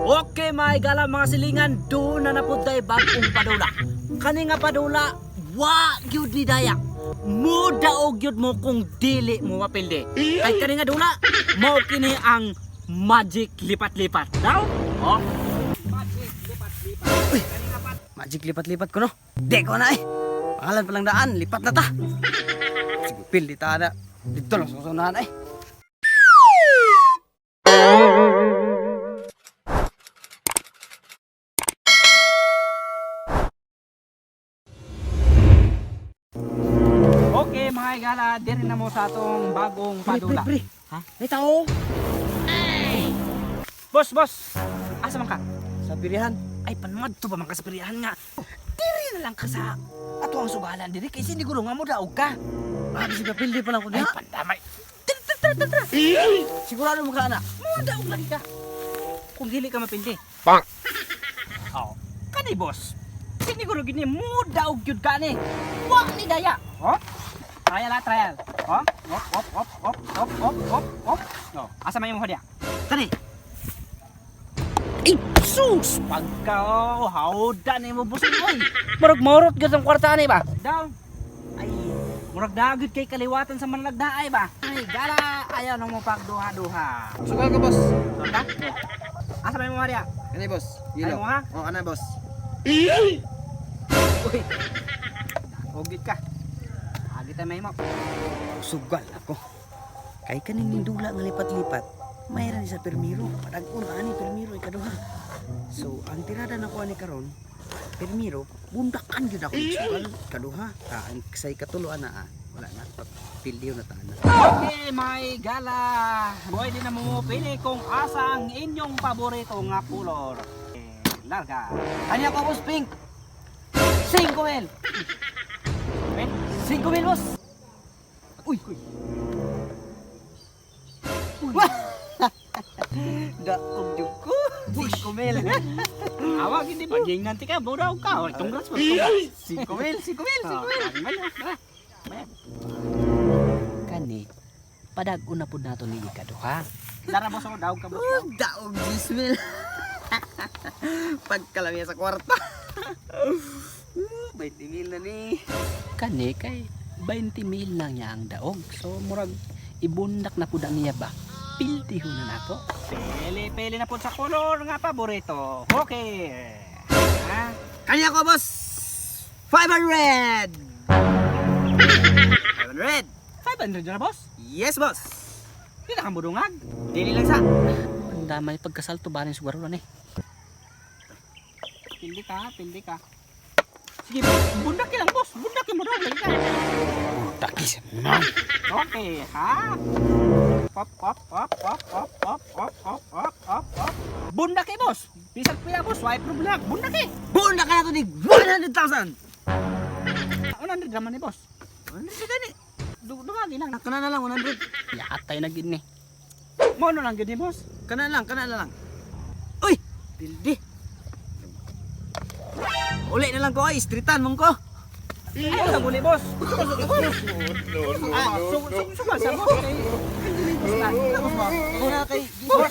Okay mga higala, mga silingan, doon na napunta bagong padula. Kani nga padula, wa gyud ni daya. Mudaog gyud mo kung dili mo mapildi. Kay kani nga dula, mao kini ang magic lipat-lipat. Daw? Oh. Magic lipat-lipat. Magic lipat-lipat ko no. Di ko na eh. Pangalan pa lang daan, lipat na ta. Sige, pil di ta na. Dito lang susunahan eh. Okay mga higala, diri na mo sa atong bagong padula. Pre, pre, Ha? May tao. Boss, boss. Asa man ka? Sa pirihan. Ay, panmadto pa man ka sa pirihan nga. Diri na lang ka sa ato ang sugalan diri kay siniguro nga mo daog ka. Ah, bisig pildi pa lang ko Ay, niya. pandamay. Tara, tara, tara, tara. Sigurado mo ka na. Mo daog lagi ka. Kung dili ka mapildi. Pak. Oh. Kani boss. Siniguro gini mo daog gyud ka ni. Wa ni daya. Oh. Trial ah, trial. Oh, op op op op op op op op. Oh, asa man imong hadiya? Kani. Ay, sus! Pagka, oh, hawda ni mo busog, oy. Murag morot gyud ang kwarta ni ba? Daw. Ay, murag dagit kay kaliwatan sa manlagdaay ba? Ay, gala, ayaw nang mo pagduha-duha. Sugal ka, boss. Sorta? Asa may mo Maria? Kani, boss. Ay mo ha? Oh, ana, boss. Uy. Hugit ka. Agi tayo may mo. Sugal ako. Kay kaning nindula nga lipat-lipat, mayroon sa permiro. Padag-on ani permiro ikaduha. So, ang tirada na ko ani karon, permiro, bundakan gyud ako og sugal ikaduha. Ta ang say katulo ana ah. Wala na pildiyo na ta ana. Okay, may gala. Pwede na mo pili kung asa ang inyong paborito nga kulor. Eh, larga. Ani ako boss pink. 5 mil. Ben, 5 mil boss. Uy, uy. Daog jud ko. 5 mil. Awag hindi ba? Ginganti ka, buraw ka. Oy, congrats mo. Congrats. 5 mil, 5 mil, 5 mil. Kani, padag-una pud nato ni ikaduha. Dara boss, oh, daog ka boss. Daog. Daog 10 mil. Pagkalamiya sa kwarta. 20 mil na ni. Kani kay 20 mil lang niya ang daog. So murag ibundak na pud ang niya ba. Piltihon na nato. Pili, pili na pud sa kolor nga paborito. Okay. Ha? Kanya ko, boss! 500! 500! 500 na boss. Yes, boss! Di na ka mudungag. Dili lang sa. Ang damay pagkasalto ba rin siguro ni. Pili ka, pili ka. Sige, bundak lang boss. Bundak mo daw lagi ka. Bundak man. Okay, ha? Pop, pop, pop, pop, pop, pop, pop, pop, pop, pop, pop. Bundak eh, boss. Bisan pila, boss. Why problema? Bundak eh. Bundak ka na to ni 100,000! 100 naman ni boss. 100 gani. Dungagi lang. Kana na lang, 100. Yatay na gid ni. Mo no lang gid ni boss. Kana lang, kana na lang. Uy! Pildi! Uli na lang ko ay, streetan mong ko. Ayaw lang uli, boss. Ah, Sugal sa boss. Kay hindi ni boss na. Tapos ba? Una kay Boss,